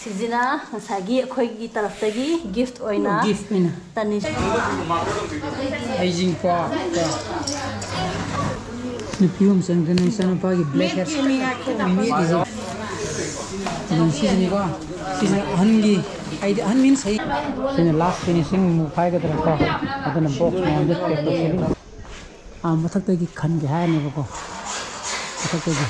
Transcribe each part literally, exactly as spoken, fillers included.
ꯁꯤꯁꯤꯅ ꯉꯁꯥꯏꯒꯤ ꯑꯩꯈꯣꯏꯒꯤ ꯇꯔꯐꯇꯒꯤ ꯒꯤꯐ ꯑꯣꯏꯅ ꯒꯤꯐ ꯑꯣꯏꯅ ꯇꯅꯤꯁ꯫ ꯍꯩꯖꯤꯡꯄꯣꯠ꯫ ꯅꯨꯄꯤ ꯑꯃ ꯆꯪꯗꯅ ꯏꯆꯥꯅꯨꯄꯥꯒꯤ ꯕ꯭ꯂꯦꯛ ꯍꯦꯠ ꯃꯤꯃꯤꯒꯤꯁꯦ꯫ ꯑꯗꯨꯝ ꯁꯤꯁꯤꯅꯤꯀꯣ꯫ ꯁꯤꯁꯤꯅ ꯑꯍꯟꯒꯤ, ꯑꯩꯗꯤ ꯑꯍꯟ ꯃꯤꯟꯁ ꯍꯩ꯫ ꯁꯤꯅ ꯂꯥꯁ ꯐꯤꯅꯤꯁꯤꯡ ꯃꯨꯛ ꯍꯥꯏꯒꯗ꯭ꯔꯥꯀꯣ꯫ ꯑꯗꯨꯅ ꯕꯣꯛꯁ ꯃꯌꯥꯝꯗ ꯄꯦꯛ ꯇꯧꯁꯤꯜꯂꯤ꯫ ꯑꯥ, ꯃꯊꯛꯇꯒꯤ ꯈꯟꯒꯦ ꯍꯥꯏꯔꯅꯦꯕꯀꯣ꯫ ꯃꯊꯛꯇꯒꯤ꯫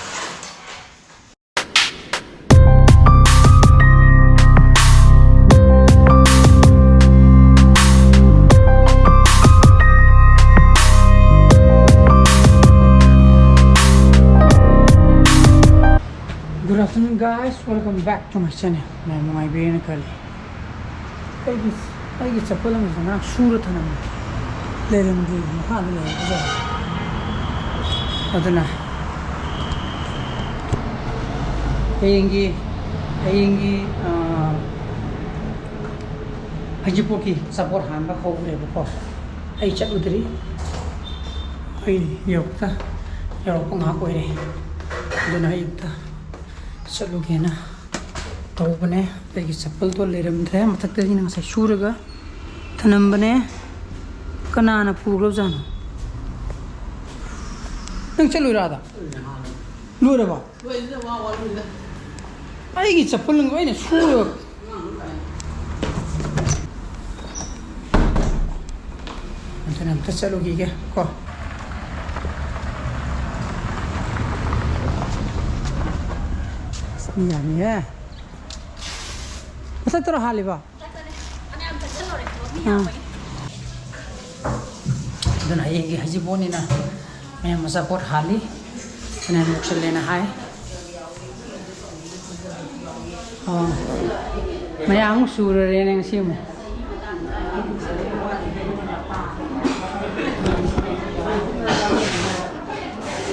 Good afternoon, guys. Welcome back to my channel. ꯃꯌꯥꯝ ꯅꯨꯡꯉꯥꯏꯕꯤꯔꯦꯅ ꯈꯜꯂꯤ꯫ ꯑꯩꯒꯤ, ꯑꯩꯒꯤ ꯆꯄꯜ ꯑꯃꯁꯨ ꯉꯔꯥꯡ ꯁꯨꯔ ꯊꯅꯝꯃꯦ꯫ ꯂꯩꯔꯝꯗꯦ, ꯃꯈꯥꯗ ꯂꯩꯔꯝꯕꯖꯥꯠꯅꯤ꯫ ꯑꯗꯨꯅ ꯍꯌꯦꯡꯒꯤ, ꯍꯌꯦꯡꯒꯤ, ꯑꯥ, ꯍꯩꯖꯤꯡꯄꯣꯠꯀꯤ ꯑꯆꯥꯄꯣꯠ ꯍꯥꯟꯕ ꯍꯧꯈ꯭ꯔꯦꯕꯀꯣ꯫ ꯑꯩ ꯆꯠꯂꯨꯗ꯭ꯔꯤ꯫ ꯑꯩ ꯌꯧꯔꯛꯇ, ꯌꯧꯔꯛꯄ ꯉꯥꯏꯍꯥꯛ ꯑꯣꯏꯔꯦ꯫ ꯑꯗꯨꯅ ꯑꯩ ꯑꯝꯇ ꯆꯠꯂꯨꯒꯦꯅ ꯇꯧꯕꯅꯦ꯫ ꯑꯩꯒꯤ ꯆꯄꯜꯗꯣ ꯂꯩꯔꯝꯗ꯭ꯔꯦ꯫ ꯃꯊꯛꯇꯒꯤꯅ ꯉꯁꯥꯏ ꯁꯨꯔꯒ ꯊꯅꯝꯕꯅꯦ꯫ ꯀꯅꯥꯅ ꯄꯨꯈ꯭ꯔꯕꯖꯥꯠꯅꯣ? ꯅꯪ ꯆꯠꯂꯨꯏꯔꯥ ꯑꯗ? ꯂꯣꯏꯔꯕꯣ? ꯑꯩꯒꯤ ꯆꯄꯜ ꯑꯃ ꯑꯩꯅ ꯁꯨꯔꯒ꯫ ꯑꯗꯨꯅ ꯑꯝꯇ ꯆꯠꯂꯨꯈꯤꯒꯦ ꯀꯣ꯫ ꯑꯁ, ꯃꯤ ꯌꯥꯝꯃꯤꯍꯦ꯫ ꯃꯊꯛꯇꯔꯣ ꯍꯥꯜꯂꯤꯕꯣ? ꯑꯥ꯫ ꯑꯗꯨꯅ ꯍꯌꯦꯡꯒꯤ ꯍꯩꯖꯤꯡꯄꯣꯠꯅꯤꯅ ꯃꯌꯥꯝ ꯑꯆꯥꯄꯣꯠ ꯍꯥꯜꯂꯤ꯫ ꯐꯅꯌꯥꯝ ꯌꯧꯁꯜꯂꯦꯅ ꯍꯥꯏ꯫ ꯑꯣ꯫ ꯃꯌꯥꯝ ꯑꯃꯨꯛ ꯁꯨꯔꯔꯦꯅꯦ ꯉꯁꯤ ꯑꯃꯨꯛ꯫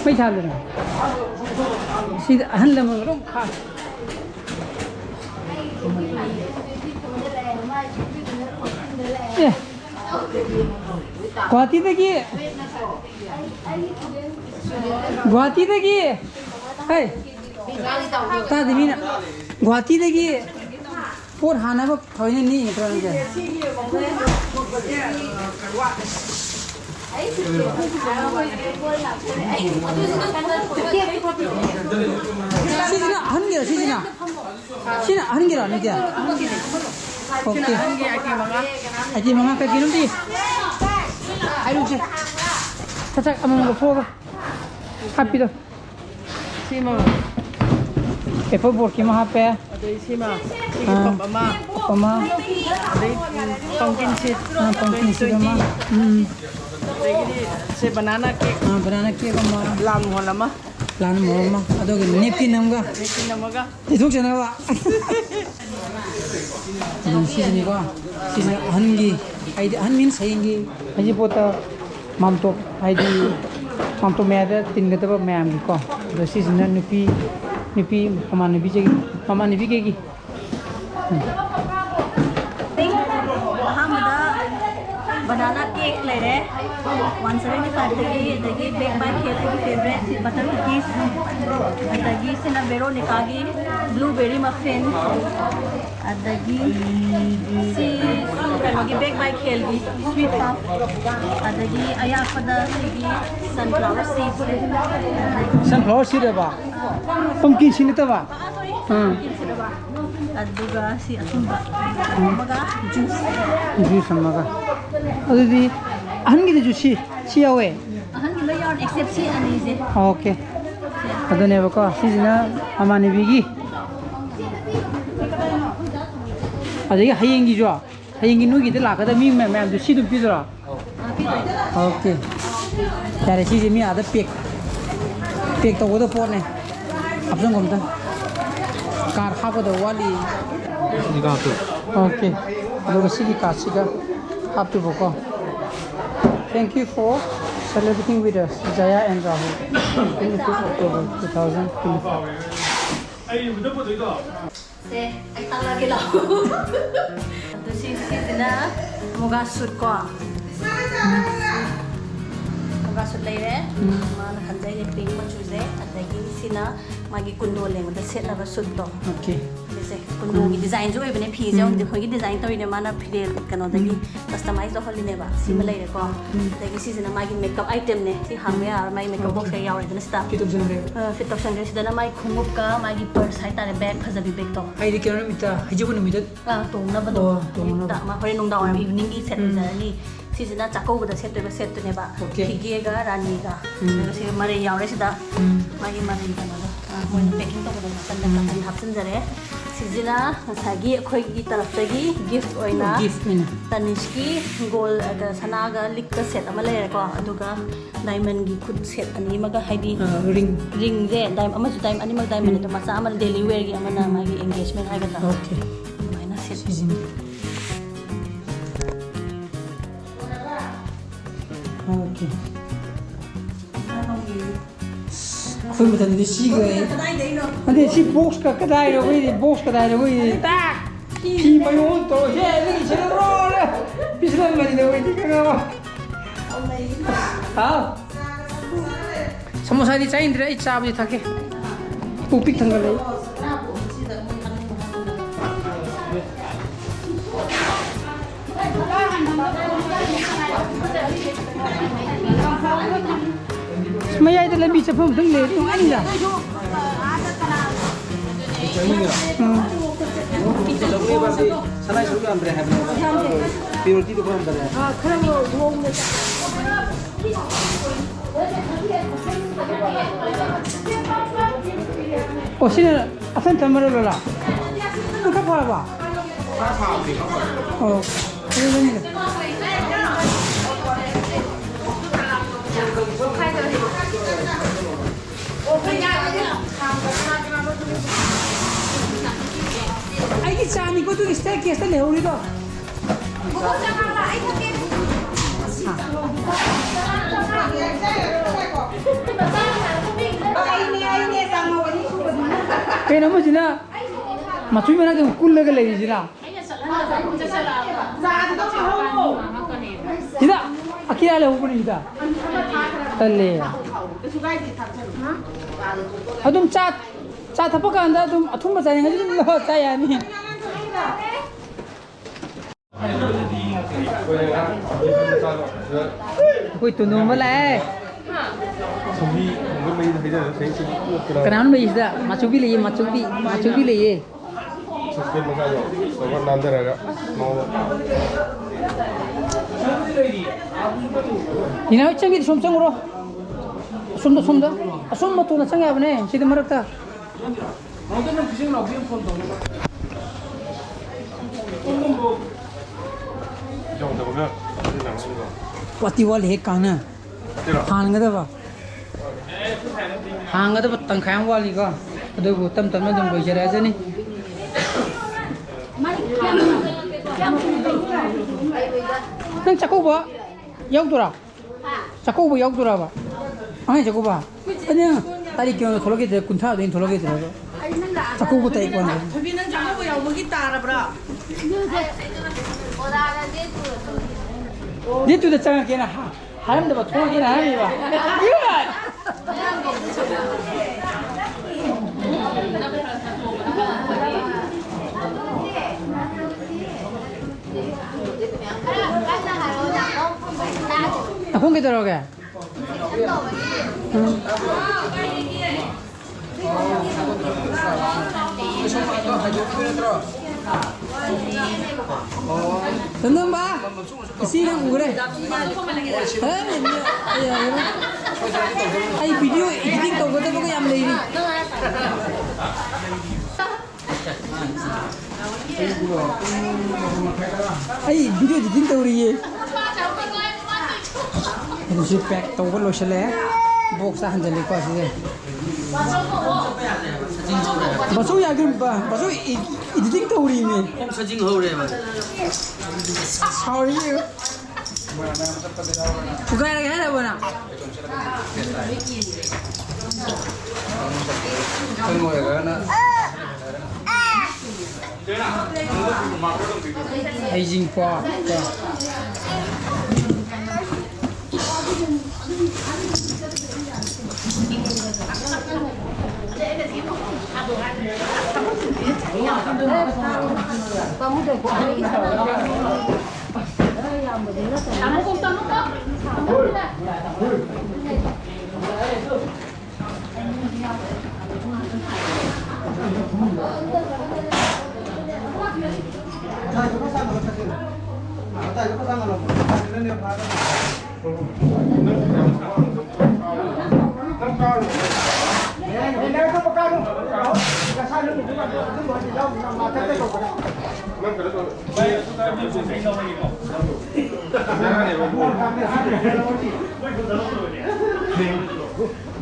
ꯃꯩ ꯊꯥꯟꯗꯅ꯫ ꯁꯤꯗ ꯑꯍꯜ ꯂꯃꯟ ꯑꯗꯨꯝ ꯈꯥ-, ꯑꯦ, ꯒꯨꯍꯥꯇꯤꯗꯒꯤ, ꯒꯨꯍꯥꯇꯤꯗꯒꯤ, ꯍꯩ, ꯇꯥꯗꯦ ꯃꯤꯅ꯫ ꯒꯨꯍꯥꯇꯤꯗꯒꯤ ꯄꯣꯠ ꯍꯥꯟꯅꯕ ꯊꯑꯣꯏꯅ ꯅꯦꯛꯏ ꯅꯠꯇ꯭ꯔꯣ ꯅꯪꯁꯦ? ꯁꯤꯁꯤꯅ ꯑꯍꯟꯒꯤꯔꯣ, ꯁꯤꯁꯤꯅ? ꯁꯤꯅ ꯑꯍꯟꯒꯤꯔꯣ, ꯅꯠꯇꯦ? ꯑꯣꯀꯦ꯫ ꯑꯍꯟꯒꯤ ꯑꯥꯏꯇꯦꯝ ꯃꯉꯥ꯫ ꯑꯥꯏꯇꯦꯝ ꯃꯉꯥ ꯀꯩ ꯀꯩꯅꯣꯝꯇ ꯌꯦꯡ-, ꯍꯥꯏꯔꯨꯁꯦ꯫ ꯆꯥꯛ ꯆꯥꯛ ꯑꯃꯃꯝ ꯂꯧꯊꯣꯛꯑꯒ ꯍꯥꯞꯄꯤꯔꯣ꯫ ꯁꯤꯃ꯫ ꯑꯦꯄꯜ ꯕꯣꯔꯗꯀꯤ ꯑꯃ ꯍꯥꯞꯄꯦ꯫ ꯑꯗꯩ ꯁꯤꯃ꯫ ꯁꯤꯒꯤ ꯑꯥ꯫ ꯄꯞ ꯑꯃ꯫ ꯄꯞ ꯑꯃ꯫ ꯑꯗꯩ, ꯎꯝ, ꯄꯝꯀꯤꯟ ꯁꯤꯠ꯫ ꯑꯥ, ꯄꯝꯀꯤꯟ ꯁꯤꯠ ꯑꯃ꯫ ꯇ꯭ꯋꯦꯟꯇꯤ꯫ ꯎꯝ꯫ ꯑꯗꯒꯤꯗꯤ ꯁꯤ ꯕꯅꯥꯅꯥ ꯀꯦꯛ꯫ ꯑꯥ, ꯕꯅꯥꯅꯥ ꯀꯦꯛ ꯑꯃ꯫ ꯂꯥꯜ ꯃꯣꯍꯣꯟ ꯑꯃ꯫ ꯂꯥꯜ ꯃꯣꯍꯣꯟ ꯑꯃ꯫ ꯑꯗꯨꯒ ꯅꯦꯞꯀꯤꯟ ꯑꯃꯒ꯫ ꯅꯦꯞꯀꯤꯟ ꯑꯃꯒ꯫ ꯇꯩꯊꯣꯛꯆꯅꯕ꯫ ꯑꯗꯨꯝ ꯁꯤꯁꯤꯅꯤꯀꯣ꯫ ꯁꯤꯁꯤꯅ ꯑꯍꯟꯒꯤ, ꯍꯥꯏꯗꯤ ꯑꯍꯟ means ꯍꯌꯦꯡꯒꯤ ꯍꯩꯖꯤꯡꯄꯣꯠꯇ ꯃꯥꯝꯇꯣꯞ, ꯍꯥꯏꯗꯤ ꯃꯥꯝꯇꯣꯞ ꯃꯌꯥꯗ ꯇꯤꯟꯒꯗꯕ ꯃꯌꯥꯝꯒꯤꯀꯣ꯫ ꯑꯗꯣ ꯁꯤꯁꯤꯅ ꯅꯨꯄꯤ, ꯅꯨꯄꯤ ꯃꯃꯥꯟꯅꯕꯤꯁꯤꯡ, ꯃꯃꯥꯟꯅꯕꯤ ꯀꯩꯒꯤ꯫ ꯎꯝ꯫ ꯑꯍꯥꯟꯕꯗ ꯕꯅꯥꯅꯥ ꯀꯦꯛ ꯂꯩꯔꯦ, ꯋꯥꯟ ꯁꯕꯦꯟꯇꯤ ꯐꯥꯏꯚꯇꯒꯤ, ꯑꯗꯒꯤ ꯕꯦꯛ ꯕꯥꯏ ꯈꯦꯜ ꯑꯩꯒꯤ ꯐꯦꯕꯔꯦꯠ ꯕꯇꯔ ꯀꯨꯀꯤꯁ, ꯑꯗꯒꯤ ꯁꯤꯅ ꯕꯦꯔꯣꯅꯤꯀꯥꯒꯤ ꯕ꯭ꯂꯨꯕꯦꯔꯤ ꯃꯐꯤꯟ, ꯑꯗꯒꯤ ꯁꯤꯁꯨ ꯀꯩꯅꯣꯒꯤ ꯕꯦꯛ ꯕꯥꯏ ꯈꯦꯜꯒꯤ ꯁ꯭ꯋꯤꯠ ꯄꯐ, ꯑꯗꯒꯤ ꯑꯌꯥꯛꯄꯗ ꯁꯤꯒꯤ ꯁꯟꯐ꯭ꯂꯥꯋꯔ ꯁꯤꯗ꯫ ꯁꯟꯐ꯭ꯂꯥꯋꯔ ꯁꯤꯗ ꯍꯥꯏꯕ? ꯄꯝꯀꯤꯟ ꯁꯤꯗ ꯅꯠꯇꯕ? ꯑꯥ, ꯁꯣꯔꯤ꯫ ꯑꯥ꯫ ꯄꯝꯀꯤꯟ ꯁꯤꯗ ꯍꯥꯏꯕ꯫ ꯑꯗꯨꯒ ꯁꯤ ꯑꯊꯨꯝꯕ ꯑꯃꯒ ꯖꯨꯁ꯫ ꯖꯨꯁ ꯑꯃꯒ꯫ ꯑꯗꯨꯗꯤ ꯑꯍꯟꯒꯤꯗꯁꯨ ꯁꯤ, ꯁꯤ ꯌꯥꯎꯋꯦ? ꯑꯍꯟꯒꯤ ꯂꯣꯏ ꯌꯥꯎꯔꯦ, except ꯁꯤ ꯑꯅꯤꯁꯦ꯫ ꯑꯣꯀꯦ꯫ ꯑꯗꯨꯅꯦꯕꯀꯣ, ꯁꯤꯁꯤꯅ ꯃꯃꯥꯟꯅꯕꯤꯒꯤ꯫ ꯑꯗꯒꯤ ꯍꯌꯦꯡꯒꯤꯁꯨ, ꯍꯌꯦꯡꯒꯤ ꯅꯣꯏꯒꯤꯗ ꯂꯥꯛꯀꯗꯕ ꯃꯤ ꯃꯌꯥꯝ, ꯃꯌꯥꯝꯗꯨ ꯁꯤ ꯑꯗꯨꯝ ꯄꯤꯗꯣꯏꯔꯣ? ꯑꯣꯀꯦ꯫ ꯌꯥꯔꯦ, ꯁꯤꯁꯦ ꯃꯤ ꯑꯥꯗ ꯄꯦꯛ, ꯄꯦꯛ ꯇꯧꯒꯗꯕ ꯄꯣꯠꯅꯦ꯫ ꯍꯥꯞꯆꯟꯒꯣ ꯑꯝꯇ꯫ ꯀꯥꯔꯗ ꯍꯥꯞꯀꯗꯕ ꯋꯥꯠꯂꯤ꯫ ꯁꯤꯒ ꯍꯥꯞꯇꯣꯏ꯫ ꯑꯣꯀꯦ꯫ ꯑꯗꯨꯒ ꯁꯤꯒꯤ ꯀꯥꯔꯗꯁꯤꯒ ꯍꯥꯞꯇꯣꯏꯕꯀꯣ꯫ Thank you for celebrating with us, Jaya and Rahul. Twenty-fifth October two thousand twenty-five. ꯁꯦ, ꯑꯩ ꯇꯥꯛꯂꯛꯑꯒꯦ ꯂꯥꯛꯑꯣ꯫ ꯑꯗꯣ ꯁꯤ, ꯁꯤꯁꯤꯅ ꯃꯨꯒꯥ ꯁꯨꯠ ꯀꯣ꯫ ꯃꯨꯒꯥ ꯁꯨꯠ ꯂꯩꯔꯦ꯫ ꯎꯝ꯫ ꯃꯥꯅ ꯈꯟꯖꯩꯁꯦ ꯄꯤꯡ ꯃꯆꯨꯁꯦ꯫ ꯑꯗꯒꯤ ꯁꯤꯅ ꯃꯥꯒꯤ ꯀꯨꯟꯗꯣ ꯂꯦꯡꯕꯗ ꯁꯦꯠꯅꯕ ꯁꯨꯠꯇꯣ꯫ Okay. ꯁꯤꯁꯦ ꯀꯨꯟꯗꯣꯒꯤ ꯗꯤꯖꯥꯏꯟꯁꯨ ꯑꯣꯏꯕꯅꯦ ꯐꯤꯁꯦ꯫ ꯎꯝ꯫ ꯑꯩꯈꯣꯏꯒꯤ ꯗꯤꯖꯥꯏꯟ ꯇꯧꯔꯤꯅꯦ ꯃꯥꯅ, ꯐꯤꯔꯦꯜ ꯀꯩꯅꯣꯗꯒꯤ ꯀꯁꯇꯃꯥꯏꯁ ꯇꯧꯍꯜꯂꯤꯅꯦꯕ꯫ ꯁꯤꯃ ꯂꯩꯔꯦꯀꯣ꯫ ꯎꯝ꯫ ꯑꯗꯒꯤ ꯁꯤꯁꯤꯅ ꯃꯥꯒꯤ ꯃꯦꯀꯞ ꯑꯥꯏꯇꯦꯝꯅꯦ꯫ ꯁꯤ ꯍꯥꯡꯕ ꯌꯥꯔꯣꯏ, ꯃꯥꯒꯤ ꯃꯦꯀꯞ ꯕꯣꯛꯁꯁꯦ ꯌꯥꯎꯔꯦꯗꯅ ꯁꯤꯗ꯫ ꯐꯤꯠ ꯇꯧꯁꯟꯈ꯭ꯔꯦ꯫ ꯑ, ꯐꯤꯠ ꯇꯧꯁꯟꯈ꯭ꯔꯦ꯫ ꯁꯤꯗꯅ ꯃꯥꯒꯤ ꯈꯣꯡꯎꯞꯀ ꯃꯥꯒꯤ ꯄꯔꯁ ꯍꯥꯏꯇꯥꯔꯦ, ꯕꯦꯒ ꯐꯖꯕꯤ ꯕꯦꯒꯇꯣ꯫ ꯍꯥꯏꯗꯤ ꯀꯩꯅꯣ ꯅꯨꯃꯤꯠꯇ, ꯍꯩꯖꯤꯡꯄꯣꯠ ꯅꯨꯃꯤꯠꯇ꯫ ꯑ, ꯇꯣꯡꯅꯕꯗꯣ꯫ ꯑꯣ, ꯇꯣꯡꯅꯕ꯫ ꯑꯌꯨꯛꯇ ꯑꯃ ꯍꯣꯔꯦꯟ ꯅꯨꯡꯗꯥꯡ ꯋꯥꯏꯔꯝ ꯏꯚꯤꯅꯤꯡꯒꯤ ꯁꯦꯠ ꯎꯝ꯫ ꯑꯣꯏꯖꯔꯅꯤ꯫ ꯁꯤꯁꯤꯅ ꯆꯥꯛꯀꯧꯕꯗ ꯁꯦꯠꯇꯣꯏꯕ ꯁꯦꯠꯇꯨꯅꯦꯕ꯫ Okay. ꯐꯤꯒꯦꯒ ꯔꯥꯅꯤꯒ꯫ ꯎꯝ꯫ ꯑꯗꯨꯒ ꯁꯤꯒ ꯃꯔꯩ ꯌꯥꯎꯔꯦ ꯁꯤꯗ꯫ ꯎꯝ꯫ ꯃꯥꯒꯤ ꯃꯔꯩ ꯀꯩꯅꯣꯗꯣ꯫ ꯑ, ꯃꯣꯏꯅ packing ꯇꯧꯕꯗꯣ ꯅꯥꯀꯟꯗ ꯅꯥꯀꯟ ꯍꯥꯞꯆꯤꯟꯖꯔꯦ꯫ ꯁꯤꯁꯤꯅ ꯉꯁꯥꯏꯒꯤ ꯑꯩꯈꯣꯏꯒꯤ ꯇꯔꯞꯇꯒꯤ gift ꯑꯣꯏꯅ Gift ꯑꯣꯏꯅ꯫ ꯇꯅꯤꯁꯀꯤ gold, ꯑ, ꯁꯅꯥꯒ ꯂꯤꯛꯀ set ꯑꯃ ꯂꯩꯔꯦꯀꯣ꯫ ꯑꯗꯨꯒ diamondꯒꯤ ꯈꯨꯠ set ꯑꯅꯤ ꯑꯃꯒ, ꯍꯥꯏꯗꯤ ꯑ, ring꯫ Ringꯁꯦ diamond, ꯑꯃꯁꯨ diamond, ꯑꯅꯤꯃꯛ diamond, ꯑꯗꯣ ꯃꯆꯥ ꯑꯃꯅ daily wearꯒꯤ, ꯑꯃꯅ ꯃꯥꯒꯤ engagement ꯍꯥꯏꯒꯗ꯭ꯔꯥ? Okay. ꯑꯗꯨꯃꯥꯏꯅ set꯫ ꯁꯤꯁꯤꯅꯤ꯫ Okay. ꯑꯩꯈꯣꯏ ꯃꯇꯝꯗꯗꯤ ꯁꯤꯒ꯫ ꯑꯗꯩ ꯁꯤ boxꯀ ꯀꯗꯥꯏꯅꯣ ꯑꯩꯈꯣꯏꯗꯤ, box ꯀꯗꯥꯏꯅꯣ ꯑꯩꯈꯣꯏꯗꯤ? ꯐꯤ ꯃꯌꯣꯟ ꯇꯧꯔ ꯁꯦ, ꯑꯗꯨꯒꯤ ꯁꯦ ꯂꯣꯏꯔꯦ꯫ ꯄꯤꯁꯜꯂꯝꯕꯅꯤꯗ ꯑꯩꯈꯣꯏꯗꯤ ꯈꯪꯉꯕ? ꯍꯥꯎ꯫ ꯁꯃꯣꯁꯥꯗꯤ ꯆꯥꯅꯤꯡꯗ꯭ꯔꯦ, ꯑꯩ ꯆꯥꯕꯗꯤ ꯊꯛꯀꯦ꯫ ꯄꯨꯛ ꯄꯤꯛ ꯊꯟꯒꯠꯂꯦ꯫ ꯃꯌꯥꯏꯗ ꯂꯝꯕꯤ ꯆꯠꯐꯝ ꯑꯝꯇꯪ ꯂꯩꯔꯗꯤ ꯅꯨꯡꯉꯥꯏꯅꯤꯗ꯫ ꯎꯝ꯫ ꯁꯅꯥꯏ ꯁꯔꯨꯛ ꯌꯥꯝꯗ꯭ꯔꯦ ꯍꯥꯏꯕꯅꯦꯕ꯫ ꯄꯤꯌꯣꯔꯤꯇꯤꯗꯣ ꯈꯔ ꯍꯟꯊꯔꯦ ꯍꯥꯏꯕ꯫ ꯑꯣ, ꯁꯤꯅ ꯑꯊꯟ ꯊꯟꯕꯔꯣ, ꯂꯣꯂꯥ? ꯅꯪ ꯈꯔ ꯐꯔꯕ? ꯑꯣ, ꯑꯗꯨꯗꯅꯤꯗ꯫ ꯑꯩꯒꯤ ꯆꯥꯅꯤꯀꯣ, ꯑꯗꯨꯒꯤ staircaseꯇ ꯂꯩꯍꯧꯔꯤꯗꯣ꯫ ꯀꯩꯅꯣ ꯑꯃꯁꯤꯅ ꯃꯆꯨ ꯃꯅꯥꯛꯇ ꯑꯗꯨꯝ ꯀꯨꯜꯂꯒ ꯂꯩꯔꯤꯁꯤꯅ? ꯁꯤꯗ ꯑꯀꯤꯌꯥ ꯂꯩꯍꯧꯕꯅꯤ ꯁꯤꯗ꯫ ꯇꯜꯂꯦ꯫ ꯑꯗꯨꯝ ꯆꯥ, ꯆꯥ ꯊꯛꯄ ꯀꯥꯟꯗ ꯑꯗꯨꯝ ꯑꯊꯨꯝꯕ ꯆꯥꯅꯤꯡꯉꯗꯤ ꯑꯗꯨꯝ ꯂꯧꯔ ꯆꯥ ꯌꯥꯅꯤ꯫ ꯑꯩꯈꯣꯏ ꯇꯨꯅꯨ ꯑꯃ ꯂꯥꯛꯑꯦ꯫ ꯀꯅꯥꯅꯣ ꯂꯩꯁꯤꯗ? ꯃꯥꯆꯧꯕꯤ ꯂꯩꯌꯦ, ꯃꯥꯆꯧꯕꯤ, ꯃꯥꯆꯧꯕꯤ ꯂꯩꯌꯦ꯫ ꯁꯁꯄꯦꯟ ꯃꯆꯥꯗꯣ ꯇꯧꯔꯒ ꯅꯥꯟꯊꯔꯒ ꯃꯉꯣꯟꯗ꯫ ꯏꯅꯥꯎ ꯆꯪꯒꯤꯗꯤ ꯁꯣꯝ ꯆꯪꯉꯨꯔꯣ꯫ ꯑꯁꯣꯝꯗ, ꯑꯁꯣꯝꯗ꯫ ꯑꯁꯣꯝ ꯃꯇꯣꯟꯗ ꯆꯪ ꯌꯥꯕꯅꯦ, ꯁꯤꯗꯤ ꯃꯔꯛꯇ꯫ ꯌꯧꯗꯕꯒ꯫ ꯋꯥꯇꯤ ꯋꯥꯠꯂꯤꯍꯦ ꯀꯥꯡꯅ꯫ ꯍꯥꯟꯒꯗꯕ꯫ ꯍꯥꯡꯒꯗꯕ ꯇꯪꯈꯥꯏ ꯑꯃ ꯋꯥꯠꯂꯤꯀꯣ꯫ ꯑꯗꯨꯕꯨ ꯇꯞ ꯇꯞꯅ ꯑꯗꯨꯝ ꯂꯣꯏꯖꯔꯛꯑꯖꯅꯤ꯫ ꯅꯪ ꯆꯥꯛꯀꯧꯕ ꯌꯥꯎꯗꯣꯏꯔꯥ? ꯆꯥꯛꯀꯧꯕ ꯌꯥꯎꯗꯣꯏꯔꯕ? ꯑꯉꯥꯡ ꯆꯥꯛꯀꯧꯕ? ꯑꯗꯨ ꯅꯪ ꯇꯥꯔꯤꯛ ꯀꯌꯥꯗ ꯊꯣꯛꯂꯛꯈꯤꯗ꯭ꯔꯦ? ꯀꯨꯟꯊ꯭ꯔꯥꯗ ꯑꯩꯅ ꯊꯣꯛꯂꯛꯈꯤꯗ꯭ꯔꯦꯕ꯫ ꯆꯥꯛꯀꯧꯕ ꯇꯥꯔꯤꯛ ꯀꯌꯥꯗ? ꯊꯣꯏꯕꯤ, ꯅꯪ ꯆꯥꯛꯀꯧꯕ ꯌꯥꯎꯕꯒꯤ ꯇꯥꯔꯕ꯭ꯔꯥ? ꯗꯦꯠ ꯇꯨꯗ ꯆꯪꯉꯛꯀꯦꯅ ꯍꯥ-, ꯍꯥꯏꯔꯝꯗꯕ, ꯊꯣꯛꯂꯛꯀꯦꯅ ꯍꯥꯏꯔꯝꯃꯤꯕ꯫ ꯅꯈꯣꯡ ꯀꯩꯗꯧꯔꯒꯦ? ꯎꯝ꯫ ꯇꯣꯟꯗꯣꯝꯕ, ꯏꯆꯦ ꯅꯪ ꯎꯈ꯭ꯔꯦ꯫ ꯑꯩ video editing ꯇꯧꯒꯗꯕꯒ ꯌꯥꯝ ꯂꯩꯔꯤ꯫ ꯑꯩ video editing ꯇꯧꯔꯤꯌꯦ꯫ ꯑꯗꯨꯁꯨ pack ꯇꯧꯕ ꯂꯣꯏꯁꯤꯜꯂꯦ꯫ Box ꯇ ꯍꯟꯖꯤꯜꯂꯤꯀꯣ ꯁꯤꯁꯦ꯫ ꯕꯥꯆꯧ ꯌꯥꯗ꯭ꯔꯤ, ꯕꯥꯆꯧ editing ꯇꯧꯔꯤꯅꯦ꯫ ꯁꯥꯎꯔꯤ꯫ ꯊꯨꯒꯥꯏꯔꯒꯦ ꯍꯥꯏꯔꯕ ꯅꯪ? ꯍꯩꯖꯤꯡꯄꯣꯠ꯫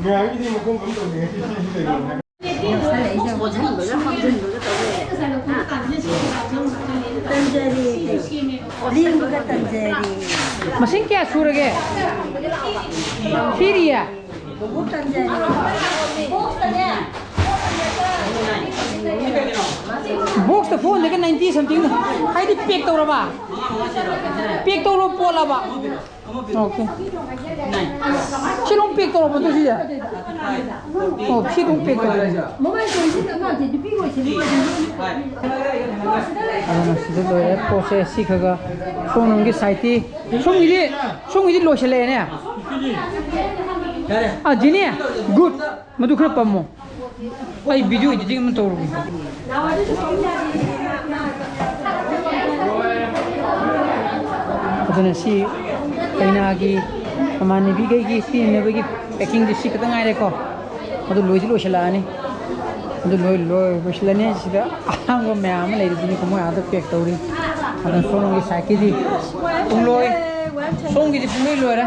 ꯃꯌꯥꯝꯒꯤꯗꯤ ꯃꯈꯣꯡ ꯑꯃ ꯇꯧꯅꯤꯡꯉꯦ꯫ ꯃꯁꯤꯡ ꯀꯌꯥ ꯁꯨꯔꯒꯦ? ꯊꯤꯔꯤꯌꯦ꯫ ꯕꯣꯛꯁꯇ ꯐꯣꯔ ꯍꯟꯗ꯭ꯔꯦꯗꯀ ꯅꯥꯏꯟꯇꯤ ꯁꯝꯊꯤꯡ꯫ ꯍꯥꯏꯗꯤ ꯄꯦꯛ ꯇꯧꯔꯕ? ꯄꯦꯛ ꯇꯧꯔꯕ ꯄꯣꯠꯂꯕ? ꯑꯣꯀꯦ꯫ ꯁꯤ ꯑꯗꯨꯝ ꯄꯦꯛ ꯇꯧꯔꯕ ꯅꯠꯇ꯭ꯔꯣ ꯁꯤꯁꯦ? ꯑꯣ, ꯁꯤ ꯑꯗꯨꯝ ꯄꯦꯛ ꯇꯧꯔꯕ꯫ ꯑꯗꯨꯅ ꯁꯤꯗ ꯂꯣꯏꯔꯦ ꯄꯣꯠꯁꯦ꯫ ꯁꯤ ꯈꯔ ꯈꯔ ꯁꯣꯝꯒꯤ ꯁꯥꯏꯠꯇꯤ, ꯁꯣꯝꯒꯤꯗꯤ, ꯁꯣꯝꯒꯤꯗꯤ ꯂꯣꯏꯁꯤꯜꯂꯛꯑꯦꯅꯦ꯫ ꯑꯥ, ꯖꯤꯅꯤ, ꯒꯨꯗ꯫ ꯃꯗꯨ ꯈꯔ ꯄꯝꯃꯣ꯫ ꯑꯩ ꯚꯤꯗꯤꯑꯣ ꯏꯗꯤꯇꯤꯡ ꯑꯃ ꯇꯧꯔꯨꯒꯦ꯫ ꯑꯗꯨꯅ ꯁꯤ ꯀꯩꯅꯥꯒꯤ ꯃꯃꯥꯟꯅꯕꯤꯈꯩꯒꯤ ꯄꯤꯅꯅꯕꯒꯤ ꯄꯦꯀꯤꯡꯗꯤ ꯁꯤ ꯈꯛꯇ ꯉꯥꯏꯔꯦꯀꯣ꯫ ꯑꯗꯨ ꯂꯣꯏꯗꯤ ꯂꯣꯏꯁꯤꯜꯂꯛꯑꯅꯤ꯫ ꯑꯗꯨ ꯂꯣꯏ, ꯂꯣꯏ, ꯂꯣꯏꯁꯤꯜꯂꯅꯤ꯫ ꯁꯤꯗ ꯑꯍꯥꯡꯕ ꯃꯌꯥꯝ ꯑꯃ ꯂꯩꯔꯤꯗꯨꯅꯤꯀꯣ, ꯃꯣꯏ ꯑꯥꯗ ꯄꯦꯛ ꯇꯧꯔꯤ꯫ ꯑꯗꯨꯅ ꯁꯣꯝꯒꯤ ꯁꯥꯏꯠꯀꯤꯗꯤ ꯄꯨꯡꯂꯣꯏ, ꯁꯣꯝꯒꯤꯗꯤ ꯄꯨꯡꯂꯣꯏ ꯂꯣꯏꯔꯦ꯫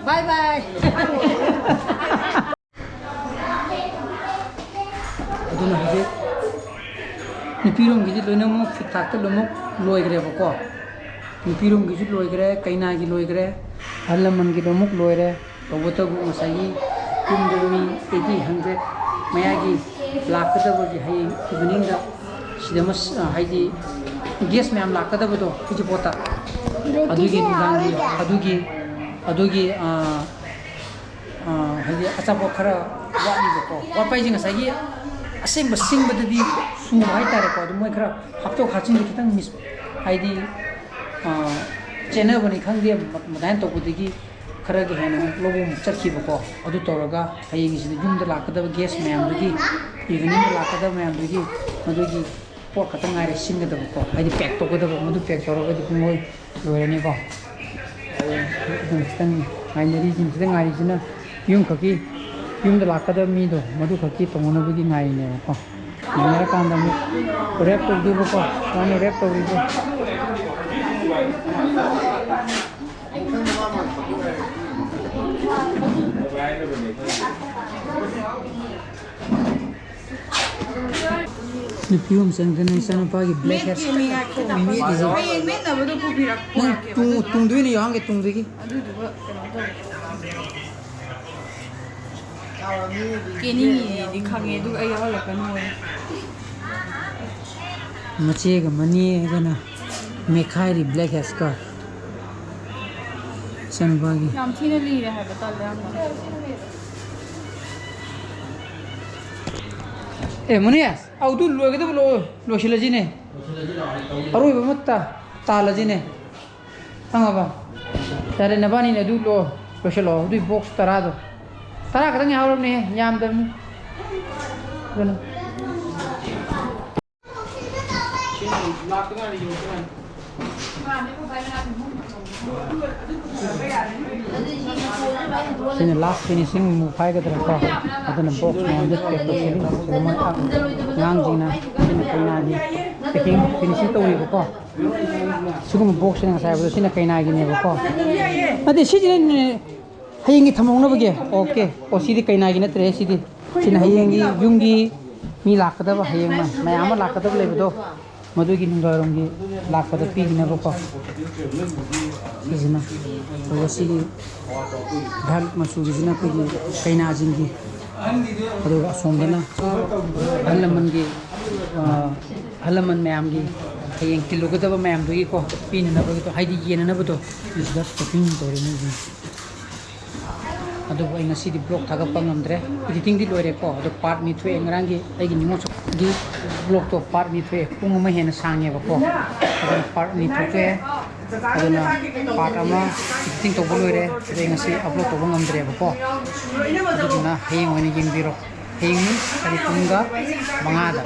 ꯕꯥꯏ ꯕꯥꯏ꯫ ꯑꯗꯨꯅ ꯍꯧꯖꯤꯛ ꯅꯨꯄꯤꯔꯣꯝꯒꯤꯗꯤ ꯂꯣꯏꯅꯃꯛ ꯐꯤꯠ ꯊꯥꯛꯇ ꯂꯣꯏꯅꯃꯛ ꯂꯣꯏꯈ꯭ꯔꯦꯕꯀꯣ꯫ ꯅꯨꯄꯤꯔꯣꯝꯒꯤꯁꯨ ꯂꯣꯏꯈ꯭ꯔꯦ, ꯀꯩꯅꯥꯒꯤ ꯂꯣꯏꯈ꯭ꯔꯦ, ꯑꯍꯜ ꯂꯃꯟꯒꯤ ꯂꯣꯏꯅꯃꯛ ꯂꯣꯏꯔꯦ꯫ ꯇꯧꯕꯇꯕꯨ ꯉꯁꯥꯏꯒꯤ ꯌꯨꯝꯗ ꯃꯤ ꯑꯩꯠꯇꯤ ꯍꯟꯗ꯭ꯔꯦꯠ ꯃꯌꯥꯒꯤ ꯂꯥꯛꯀꯗꯕꯒꯤ ꯍꯌꯦꯡ ꯏꯚꯤꯅꯤꯡꯗ ꯁꯤꯗ ꯑꯃ, ꯍꯥꯏꯗꯤ ꯒꯦꯁ ꯃꯌꯥꯝ ꯂꯥꯛꯀꯗꯕꯗꯣ ꯍꯧꯖꯤꯛꯄꯣꯠꯇ, ꯑꯗꯨꯒꯤ ꯅꯨꯡꯗꯥꯡꯒꯤ, ꯑꯗꯨꯒꯤ, ꯑꯗꯨꯒꯤ, ꯑꯥ, ꯑꯥ, ꯍꯥꯏꯗꯤ ꯑꯆꯥꯄꯣꯠ ꯈꯔ ꯋꯥꯠꯂꯤꯕꯀꯣ꯫ ꯋꯥꯠꯄ ꯍꯥꯏꯁꯦ ꯉꯁꯥꯏꯒꯤ ꯑꯁꯦꯡꯕ ꯁꯤꯡꯕꯗꯗꯤ ꯁꯨꯕ ꯍꯥꯏꯇꯥꯔꯦꯀꯣ꯫ ꯑꯗꯨ ꯃꯣꯏ ꯈꯔ ꯍꯥꯞꯇꯣꯛ ꯍꯥꯞꯆꯤꯟꯁꯦ ꯈꯤꯇꯪ ꯃꯤꯁ ꯍꯥꯏꯗꯤ, ꯑ, ꯆꯦꯟꯅꯕꯅꯤ ꯈꯪꯗꯦ, ꯃ-, ꯑꯗꯨꯃꯥꯏꯅ ꯇꯧꯕꯗꯒꯤ ꯈꯔꯒ ꯍꯦꯟꯅ ꯑꯃꯨꯛ ꯂꯧꯕ ꯑꯃꯨꯛ ꯆꯠꯈꯤꯕꯀꯣ꯫ ꯑꯗꯨ ꯇꯧꯔꯒ ꯍꯌꯦꯡꯁꯤꯗ ꯌꯨꯝꯗ ꯂꯥꯛꯀꯗꯕ ꯒꯦꯁ ꯃꯌꯥꯝꯗꯨꯒꯤ, ꯏꯚꯤꯅꯤꯡꯗ ꯂꯥꯛꯀꯗꯕ ꯃꯌꯥꯝꯗꯨꯒꯤ, ꯃꯗꯨꯒꯤ ꯄꯣꯠ ꯈꯛꯇ ꯉꯥꯏꯔꯦ ꯁꯤꯡꯒꯗꯕꯀꯣ, ꯍꯥꯏꯗꯤ ꯄꯦꯛ ꯇꯧꯒꯗꯕ꯫ ꯃꯗꯨ ꯄꯦꯛ ꯇꯧꯔꯒꯗꯤ ꯄꯨꯡꯂꯣꯏ ꯂꯣꯏꯔꯅꯤꯀꯣ꯫ ꯑꯗꯨꯅ ꯈꯤꯇꯪ ꯉꯥꯏꯅꯔꯤꯁꯤꯡꯁꯤꯗ ꯉꯥꯏꯔꯤꯁꯤꯅ ꯌꯨꯝꯈꯛꯀꯤ, ꯌꯨꯝꯗ ꯂꯥꯛꯀꯗꯕ ꯃꯤꯗꯣ ꯃꯗꯨꯈꯛꯀꯤ ꯇꯧꯅꯅꯕꯒꯤ ꯉꯥꯏꯔꯤꯅꯦꯕꯀꯣ꯫ ꯉꯥꯏꯅꯔꯀꯥꯟꯗ ꯑꯃꯨꯛ ꯔꯦꯞ ꯇꯧꯗꯣꯏꯕꯀꯣ꯫ ꯁꯨꯃꯥꯏꯅ ꯔꯦꯞ ꯇꯧꯔꯤꯁꯦ꯫ ꯅꯨꯄꯤ ꯑꯃ ꯆꯪꯗꯅ ꯏꯆꯥꯅꯨꯄꯥꯒꯤ ꯕ꯭ꯂꯦꯛ ꯍꯦꯠ ꯃꯦꯠꯂꯤꯁꯦ꯫ ꯍꯌꯦꯡ ꯃꯦꯠꯅꯕꯗꯣ ꯄꯨꯕꯤꯔꯛꯄ ꯅꯪ ꯄꯨꯔꯛꯀꯦꯕ꯫ ꯇꯨꯡ-, ꯇꯨꯡꯗ ꯑꯣꯏꯅ ꯌꯥꯎꯍꯟꯒꯦ, ꯇꯨꯡꯗꯒꯤ꯫ ꯑꯗꯨꯗꯨꯒ ꯀꯩꯅꯣ ꯇꯧꯔꯦ꯫ ꯀꯦꯅꯤꯡꯉꯤꯗꯤ ꯈꯪꯉꯦ, ꯑꯗꯨꯒ ꯑꯩ ꯌꯥꯎꯍꯜꯂꯛꯀꯅꯨ ꯍꯥꯏ꯫ ꯃꯆꯦꯒ ꯃꯅꯦꯒꯅ ꯃꯦꯠꯈꯥꯏꯔꯤ ꯕ꯭ꯂꯦꯛ ꯍꯦꯠ ꯁ꯭ꯀꯥꯔꯐ꯫ ꯏꯆꯥꯅꯨꯄꯥꯒꯤ꯫ ꯌꯥꯝ ꯊꯤꯅ ꯂꯤꯔꯦ ꯍꯥꯏꯕ, ꯇꯜꯂꯦ ꯌꯥꯝꯅ꯫ ꯑꯦ, ꯃꯅꯦ, ꯑꯧꯗꯨ ꯂꯣꯏꯒꯗꯕ ꯂꯣ-, ꯂꯣꯏꯁꯤꯜꯂꯁꯤꯅꯦ꯫ ꯑꯔꯣꯏꯕ ꯑꯃ ꯇꯥ-, ꯇꯥꯜꯂꯁꯤꯅꯦ꯫ ꯈꯪꯉꯕ? ꯌꯥꯔꯦ, ꯅꯕꯥꯅꯤꯅ ꯑꯗꯨ ꯂꯣ-, ꯂꯣꯏꯁꯤꯜꯂꯣ꯫ ꯑꯗꯨꯏ ꯕꯣꯛꯁ ꯇꯔꯥꯗꯣ꯫ ꯇꯔꯥ ꯈꯛꯇꯪ ꯌꯥꯍꯧꯔꯕꯅꯦ, ꯌꯥꯝꯗꯕꯅꯤ꯫ ꯑꯗꯨꯅ꯫ ꯁꯤꯅ last finishing move ꯍꯥꯏꯒꯗ꯭ꯔꯥꯀꯣ, ꯑꯗꯨꯅ box ꯃꯌꯥꯝꯁꯦ pack ꯇꯧꯁꯤꯜꯂꯤ꯫ ꯑꯗꯨ ꯃꯣꯏ ꯑꯉꯥꯡꯁꯤꯡꯅ ꯁꯤꯅ ꯀꯩꯅꯥꯒꯤ packing finishing ꯇꯧꯔꯤꯕꯀꯣ꯫ ꯁꯤꯒꯨꯝꯕ boxꯁꯤꯅ ꯉꯁꯥꯏ ꯍꯥꯏꯕꯗꯣ ꯁꯤꯅ ꯀꯩꯅꯥꯒꯤꯅꯦꯕꯀꯣ꯫ ꯅꯠꯇꯦ, ꯁꯤꯁꯤꯅ ꯍꯌꯦꯡꯒꯤ ꯊꯝꯍꯧꯅꯕꯒꯤ꯫ Okay꯫ ꯑꯣ, ꯁꯤꯗꯤ ꯀꯩꯅꯥꯒꯤ ꯅꯠꯇ꯭ꯔꯦ ꯁꯤꯗꯤ꯫ ꯁꯤꯅ ꯍꯌꯦꯡꯒꯤ ꯌꯨꯝꯒꯤ ꯃꯤ ꯂꯥꯛꯀꯗꯕ, ꯍꯌꯦꯡ ꯃꯌꯥꯝ ꯑꯃ ꯂꯥꯛꯀꯗꯕ ꯂꯩꯕꯗꯣ, ꯃꯗꯨꯒꯤ ꯅꯨꯡꯗꯥꯡꯋꯥꯏꯔꯝꯒꯤ ꯂꯥꯛꯄꯗ ꯄꯤꯅꯅꯕꯀꯣ꯫ ꯁꯤꯁꯤꯅ, ꯑꯗꯨꯒ ꯁꯤꯒꯤ dark ꯃꯆꯨꯒꯤꯁꯤꯅ ꯑꯩꯈꯣꯏꯒꯤ ꯀꯩꯅꯥꯁꯤꯡꯒꯤ, ꯑꯗꯨꯒ ꯑꯁꯣꯝꯗꯅ ꯑꯍꯜ ꯂꯃꯟꯒꯤ, ꯑ, ꯑꯍꯜ ꯂꯃꯟ ꯃꯌꯥꯝꯒꯤ ꯍꯌꯦꯡ ꯊꯤꯜꯂꯨꯒꯗꯕ ꯃꯌꯥꯝꯗꯨꯒꯤꯀꯣ, ꯄꯤꯅꯅꯕꯒꯤꯗꯣ, ꯍꯥꯏꯗꯤ ꯌꯦꯟꯅꯅꯕꯗꯣ, ꯁꯤꯗ packing ꯇꯧꯔꯦ ꯃꯣꯏꯁꯤꯡꯁꯦ꯫ ꯑꯗꯨꯕꯨ ꯑꯩ ꯉꯁꯤꯗꯤ ꯕ꯭ꯂꯣꯛ ꯊꯥꯒꯠꯄ ꯉꯝꯗ꯭ꯔꯦ꯫ ꯏꯗꯤꯇꯤꯡꯗꯤ ꯂꯣꯏꯔꯦꯀꯣ, ꯑꯗꯣ ꯄꯥꯔꯠ ꯑꯅꯤ ꯊꯣꯛꯑꯦ꯫ ꯉꯔꯥꯡꯒꯤ ꯑꯩꯒꯤ ꯅꯤꯉꯣꯜ ꯆꯥꯛꯀꯧꯕꯒꯤ ꯕ꯭ꯂꯣꯛꯇꯣ ꯄꯥꯔꯠ ꯑꯅꯤ ꯊꯣꯛꯑꯦ, ꯄꯨꯡ ꯑꯃ ꯍꯦꯟꯅ ꯁꯥꯡꯉꯦꯕꯀꯣ꯫ ꯑꯗꯨꯅ ꯄꯥꯔꯠ ꯑꯅꯤ ꯊꯣꯛꯇꯣꯛꯑꯦ꯫ ꯑꯗꯨꯅ ꯄꯥꯔꯠ ꯑꯃ ꯏꯗꯤꯇꯤꯡ ꯇꯧꯕ ꯂꯣꯏꯔꯦ, ꯑꯗꯩ ꯉꯁꯤ ꯑꯞꯂꯣꯗ ꯇꯧꯕ ꯉꯝꯗ꯭ꯔꯦꯕꯀꯣ꯫ ꯑꯗꯨꯗꯨꯅ ꯍꯌꯦꯡ ꯑꯣꯏꯅ ꯌꯦꯡꯕꯤꯔꯣ꯫ ꯍꯌꯦꯡꯅꯤ, ꯍꯥꯏꯗꯤ ꯄꯨꯡꯒ ꯃꯉꯥꯗ꯫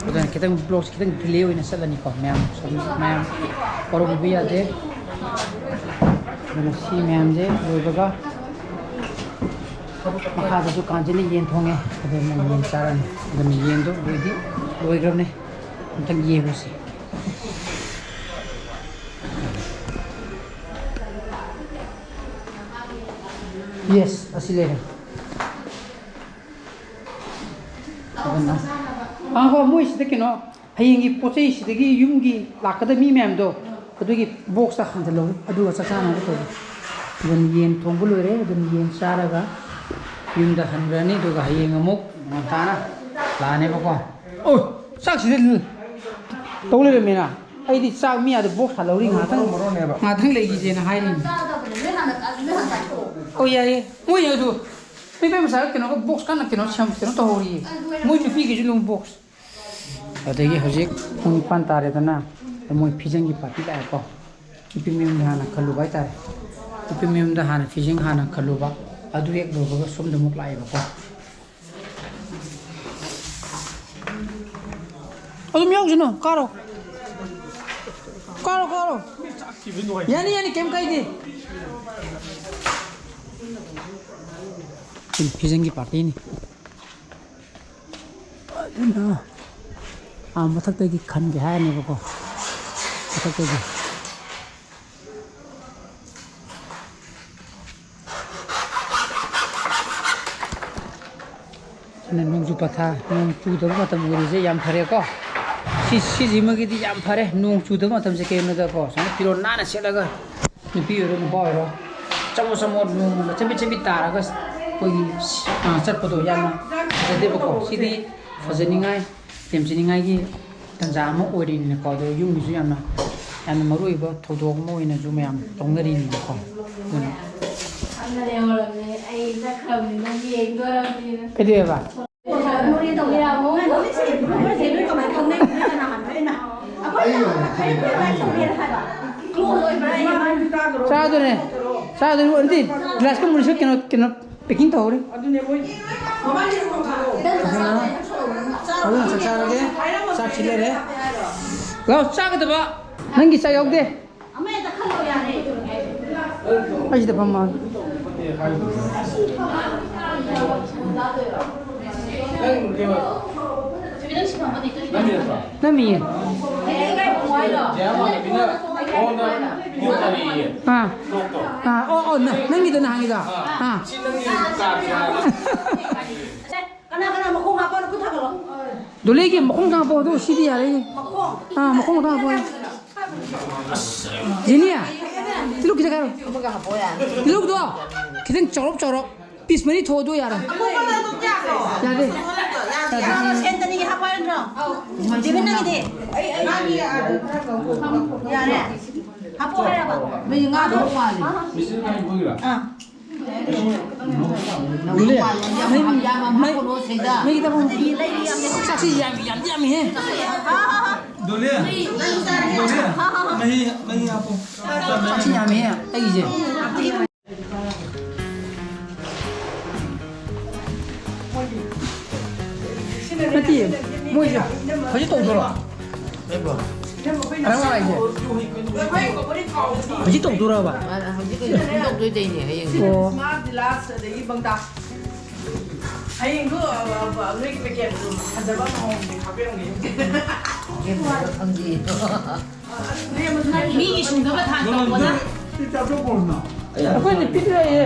ꯑꯗꯨꯅ ꯈꯤꯇꯪ ꯕ꯭ꯂꯣꯛꯁꯦ ꯈꯤꯇꯪ ꯗꯤꯂꯦ ꯑꯣꯏꯅ ꯆꯠꯂꯅꯤꯀꯣ ꯃꯌꯥꯝ꯫ ꯁꯨꯝ ꯃꯌꯥꯝ ꯋꯥꯔꯧꯕꯤꯕ ꯌꯥꯗꯦ꯫ ꯑꯗꯨꯅ ꯁꯤ ꯃꯌꯥꯝꯁꯦ ꯂꯣꯏꯕꯒ ꯃꯈꯥꯗꯁꯨ ꯀꯥꯟꯁꯤꯅ ꯌꯦꯟ ꯊꯣꯡꯉꯦ꯫ ꯑꯗꯨꯅ ꯌꯦꯟ ꯆꯥꯔꯅꯤ꯫ ꯑꯗꯨꯅ ꯌꯦꯟꯗꯣ ꯂꯣꯏꯗꯤ ꯂꯣꯏꯈ꯭ꯔꯕꯅꯦ꯫ ꯑꯝꯇꯪ ꯌꯦꯡꯉꯨꯁꯤ꯫ ꯌꯦꯁ, ꯑꯁꯤ ꯂꯩꯔꯦ꯫ ꯑꯗꯨꯅ, ꯑꯥ, ꯍꯣꯏ, ꯃꯣꯏ ꯁꯤꯗ ꯀꯩꯅꯣ, ꯍꯌꯦꯡꯒꯤ ꯄꯣꯠ ꯆꯩ ꯁꯤꯗꯒꯤ ꯌꯨꯝꯒꯤ ꯂꯥꯛꯀꯗꯕ ꯃꯤ ꯃꯌꯥꯝꯗꯣ, ꯑꯗꯨꯒꯤ ꯕꯣꯛꯁꯇ ꯍꯥꯟꯖꯜꯍꯧꯔꯤ, ꯑꯗꯨꯒ ꯆꯥꯛ ꯆꯥꯅꯕ ꯇꯧꯔꯤ꯫ ꯑꯗꯨꯅ ꯌꯦꯟ ꯊꯣꯡꯕ ꯂꯣꯏꯔꯦ, ꯑꯗꯨꯅ ꯌꯦꯟ ꯆꯥꯔꯒ ꯌꯨꯝꯗ ꯍꯟꯈ꯭ꯔꯅꯤ, ꯑꯗꯨꯒ ꯍꯌꯦꯡ ꯑꯃꯨꯛ ꯉꯟꯇꯥꯅ ꯂꯥꯛꯑꯅꯦꯕꯀꯣ꯫ ꯑꯣ, ꯆꯥꯛꯁꯤꯗ ꯇꯧ ꯂꯩꯔꯝꯃꯦꯅ꯫ ꯑꯩꯗꯤ ꯆꯥꯛ ꯃꯤ ꯑꯥꯗ ꯕꯣꯛꯁ ꯍꯜꯍꯧꯔꯤ, ꯉꯥꯛꯇꯪ, ꯃꯔꯣꯟꯅꯦꯕ꯫ ꯉꯥꯛꯇꯪ ꯂꯩꯈꯤꯁꯦꯅ ꯍꯥꯏꯔꯤꯅꯤ꯫ ꯑꯣ, ꯌꯥꯏꯌꯦ꯫ ꯃꯣꯏ ꯑꯗꯨ ꯃꯤ ꯃꯆꯥ ꯀꯩꯅꯣꯒ ꯕꯣꯛꯁ ꯀꯟꯅ ꯀꯩꯅꯣ ꯁꯦꯝ-, ꯀꯩꯅꯣ ꯇꯧꯍꯧꯔꯤꯌꯦ꯫ ꯃꯣꯏ ꯅꯨꯄꯤꯒꯤꯁꯨ ꯑꯗꯨꯝ ꯕꯣꯛꯁ꯫ ꯑꯗꯒꯤ ꯍꯧꯖꯤꯛ ꯄꯨꯡ ꯅꯤꯄꯥꯟ ꯇꯥꯔꯦꯗꯅ, ꯃꯣꯏ ꯐꯤꯖꯪꯒꯤ ꯄꯥꯔꯇꯤ ꯂꯥꯛꯑꯦꯀꯣ꯫ ꯅꯨꯄꯤ ꯃꯌꯨꯝꯗ ꯍꯥꯟꯅ ꯈꯜꯂꯨꯕ ꯍꯥꯏꯇꯥꯔꯦ꯫ ꯅꯨꯄꯤ ꯃꯌꯨꯝꯗ ꯍꯥꯟꯅ ꯐꯤꯖꯪ ꯍꯥꯟꯅ ꯈꯜꯂꯨꯕ, ꯑꯗꯨ ꯍꯦꯛ ꯂꯣꯏꯕꯒ ꯁꯣꯝꯗ ꯑꯃꯨꯛ ꯂꯥꯛꯑꯦꯕꯀꯣ꯫ ꯑꯗꯨꯝ ꯌꯥꯎꯁꯅꯨ, ꯀꯥꯔꯣ꯫ ꯀꯥꯔꯣ, ꯀꯥꯔꯣ꯫ ꯌꯥꯅꯤ, ꯌꯥꯅꯤ, ꯀꯩꯝ ꯀꯥꯏꯗꯦ꯫ ꯐꯤꯖꯪꯒꯤ ꯄꯥꯔꯇꯤꯅꯤ꯫ ꯑꯗꯨꯅ, ꯑꯥ, ꯃꯊꯛꯇꯒꯤ ꯈꯟꯒꯦ ꯍꯥꯏꯔꯅꯦꯕꯀꯣ꯫ ꯃꯊꯛꯇꯒꯤ꯫ ꯁꯤꯅ ꯅꯣꯡꯖꯨ ꯄꯊꯥ, ꯅꯣꯡ ꯆꯨꯗꯕ ꯃꯇꯝ ꯑꯣꯏꯔꯤꯁꯦ ꯌꯥꯝ ꯐꯔꯦꯀꯣ꯫ ꯁꯤ, ꯁꯤꯁꯤꯃꯒꯤꯗꯤ ꯌꯥꯝ ꯐꯔꯦ, ꯅꯣꯡ ꯆꯨꯗꯕ ꯃꯇꯝꯁꯦ꯫ ꯀꯩꯒꯤꯅꯣꯗꯀꯣ, ꯁꯨꯃꯥꯏꯅ ꯐꯤꯔꯣꯜ ꯅꯥꯟꯅ ꯁꯦꯠꯂꯒ ꯅꯨꯄꯤ ꯑꯣꯏꯔꯣ ꯅꯨꯄꯥ ꯑꯣꯏꯔꯣ, ꯆꯃꯣꯠ ꯆꯃꯣꯠ ꯅꯣꯡꯃ ꯃꯆꯦꯠ ꯃꯆꯦꯠ ꯇꯥꯔꯒ ꯑꯩꯈꯣꯏꯒꯤ, ꯑ, ꯆꯠꯄꯗꯣ ꯌꯥꯝꯅ ꯐꯖꯗꯦꯕꯀꯣ꯫ ꯁꯤꯗꯤ ꯐꯖꯅꯤꯡꯉꯥꯏ, ꯊꯦꯝꯖꯅꯤꯡꯉꯥꯏꯒꯤ ꯇꯟꯖꯥ ꯑꯃ ꯑꯣꯏꯔꯤꯅꯤꯅꯀꯣ꯫ ꯑꯗꯣ ꯌꯨꯝꯒꯤꯁꯨ ꯌꯥꯝꯅ, ꯌꯥꯝꯅ ꯃꯔꯨ ꯑꯣꯏꯕ ꯊꯧꯗꯣꯛ ꯑꯃ ꯑꯣꯏꯅꯁꯨ ꯃꯌꯥꯝ ꯂꯧꯅꯔꯤꯅꯤꯅꯀꯣ꯫ ꯑꯗꯨꯅ ꯂꯩꯍꯧꯔꯕꯅꯦ꯫ ꯑꯩ ꯆꯠꯈ꯭ꯔꯕꯅꯤꯅ ꯌꯦꯡꯗꯣꯔꯕꯅꯤꯅ꯫ ꯀꯩꯗꯧꯋꯦꯕ? ꯃꯣꯔꯦ ꯇꯧꯕ ꯌꯥꯕ ꯃꯣꯏ ꯅꯣꯏꯁꯦ ꯅꯣꯏ ꯀꯃꯥꯏꯅ ꯈꯪꯅꯩ? ꯅꯣꯏ ꯀꯅꯥ ꯍꯥꯟꯅ? ꯑꯩꯅ ꯑꯩꯈꯣꯏꯅ ꯑꯩꯅ ꯀꯃꯥꯏꯅ ꯈꯪꯅꯩ ꯍꯥꯏꯕ? ꯀ꯭ꯂꯣꯖ ꯑꯣꯏꯕ꯭ꯔꯥ? ꯑꯩ ꯆꯥꯗꯣꯏꯅꯦ꯫ ꯆꯥꯗꯣꯏꯅꯦ꯫ ꯑꯗꯨꯗꯤ ꯒ꯭ꯂꯥꯁꯀ ꯃꯨꯔꯤꯁꯨ ꯀꯩꯅꯣ, ꯀꯩꯅꯣ ꯄꯦꯀꯤꯡ ꯇꯧꯍꯧꯔꯤ꯫ ꯑꯗꯨꯅꯦ ꯃꯣꯏ ꯃꯕꯥꯅꯤ ꯑꯗꯨꯝ ꯊꯥꯔꯛꯑꯣ꯫ ꯑꯗꯨꯅ ꯆꯥꯛ ꯆꯥꯔꯒꯦ꯫ ꯆꯥꯛ ꯁꯤ ꯂꯩꯔꯦ꯫ ꯂꯥꯛꯑꯣ, ꯆꯥꯒꯗꯕ꯫ ꯅꯪꯒꯤ ꯆꯥꯛ ꯌꯥꯎꯗꯦ꯫ ꯑꯃ ꯍꯦꯛꯇ ꯈꯜꯂꯣ ꯌꯥꯔꯦ꯫ ꯑꯩ ꯁꯤꯗ ꯐꯝꯃꯒꯦ꯫ ꯅꯪ ꯀꯩꯕ? ꯅꯝꯃꯤꯔꯣ? ꯅꯝꯃꯤꯌꯦ꯫ ꯖꯌꯥꯃꯥꯟꯅꯕꯤꯅ ꯃꯉꯣꯟꯗ ꯚꯤꯗꯤꯑꯣ ꯊꯥꯔꯛꯏꯌꯦ꯫ ꯑꯥ꯫ ꯕ꯭ꯂꯣꯛꯇꯣ꯫ ꯑꯥ, ꯑꯣ, ꯑꯣ, ꯅ-, ꯅꯪꯒꯤꯗꯣ ꯅꯍꯥꯟꯒꯤꯗꯣ? ꯑꯥ꯫ ꯁꯤ ꯅꯪꯒꯤ ꯀꯥꯔꯠꯁꯦ ꯍꯥꯏꯕ꯫ ꯀꯅꯥ ꯀꯅꯥ ꯃꯈꯣꯡ ꯍꯥꯞꯄꯅꯣ? ꯈꯨꯠ ꯊꯥꯡꯒꯠꯂꯣ꯫ ꯗꯣꯂꯤꯒꯤ ꯃꯈꯣꯡ ꯊꯥꯡꯒꯠꯄꯣ, ꯑꯗꯨ ꯁꯤꯗꯤ ꯌꯥꯔꯦ꯫ ꯃꯈꯣꯡ꯫ ꯑꯥ, ꯃꯈꯣꯡ ꯊꯥꯡꯒꯠꯄꯣ꯫ ꯖꯤꯅꯤ, ꯇꯤꯜꯂꯨ ꯈꯤꯇꯪ ꯈꯥꯏꯔꯣ꯫ ꯑꯃꯒ ꯍꯥꯞꯄꯣ ꯌꯥꯅꯤ꯫ ꯇꯤꯜꯂꯨꯗꯣ ꯈꯤꯇꯪ ꯆꯥꯎꯔꯞ ꯆꯥꯎꯔꯞ꯫ ꯄꯤꯁ ꯃꯔꯤ ꯊꯣꯛꯑꯗꯣ ꯌꯥꯔꯦ꯫ ꯑꯄꯣꯛꯄꯗ ꯑꯗꯨꯝ ꯌꯥꯕ꯭ꯔꯣ? ꯌꯥꯗꯦ꯫ ꯌꯥꯗꯦ꯫ ꯑꯥ, ꯁꯦꯟꯇꯅꯤꯒꯤ ꯍꯥꯞꯄꯣ ꯍꯥꯏꯕ ꯅꯠꯇ꯭ꯔꯣ? ꯗꯦꯕꯤꯠ ꯅꯪꯒꯤꯗꯤ? ꯑꯩ, ꯑꯩꯒꯤ ꯑꯥꯗ ꯈꯔ ꯉꯧꯊꯣꯛ-, ꯌꯥꯔꯦ꯫ ꯍꯥꯞꯄꯣ ꯍꯥꯏꯔꯕ? ꯃꯤꯁꯦ ꯉꯥ ꯊꯣꯡ ꯃꯥꯜꯂꯦ꯫ ꯑꯥ꯫ ꯒꯨꯂꯤ, ꯃꯩ, ꯃꯩ, ꯃꯩ ꯈꯤꯇꯪ ꯍꯣꯡ-, ꯆꯥꯛꯁꯤ ꯌꯥꯝ, ꯌꯥꯝꯗꯤ ꯌꯥꯝꯃꯤꯍꯦ꯫ ꯗꯣꯂꯤ, ꯗꯣꯂꯤ, ꯃꯍꯤ, ꯃꯍꯤ ꯍꯥꯞꯄꯣ꯫ ꯆꯥꯛꯁꯤ ꯌꯥꯝꯃꯤꯍꯦ, ꯑꯩꯒꯤꯁꯦ꯫ ꯅꯠꯇꯤꯌꯦ, ꯃꯣꯏꯁꯦ ꯍꯧꯖꯤꯛ ꯇꯧꯗꯣꯏꯔꯣ? ꯑꯔꯥꯡ ꯂꯥꯛꯏꯁꯦ ꯍꯧꯖꯤꯛ ꯇꯧꯗꯣꯏꯔꯕ? ꯃꯥꯅ ꯍꯧꯖꯤꯛ ꯀꯩꯅꯣ ꯁꯨꯝ ꯇꯧꯗꯣꯏ ꯇꯧꯔꯤꯅꯦ ꯍꯌꯦꯡꯁꯦ꯫ ꯑꯣ꯫ ꯈ꯭ꯔꯤꯁꯃꯥꯁ, ꯗꯤꯂꯥꯁ, ꯑꯗꯒꯤ ꯕꯪꯗꯥ꯫ ꯍꯌꯦꯡꯗꯣ, ꯑ, ꯑ, ꯅꯣꯏꯒꯤ ꯄꯦꯀꯦꯠꯇꯣ ꯐꯖꯕ ꯑꯃꯃꯝꯗꯤ ꯈꯥꯛꯄꯤꯔꯝꯒꯦ꯫ ꯈꯪꯗꯦ꯫ ꯃꯤꯒꯤ ꯁꯨꯡꯗꯕ ꯊꯥꯡ ꯇꯧꯕꯅ꯫ ꯑꯩꯈꯣꯏꯗꯤ ꯄꯤꯔꯛꯑꯦ꯫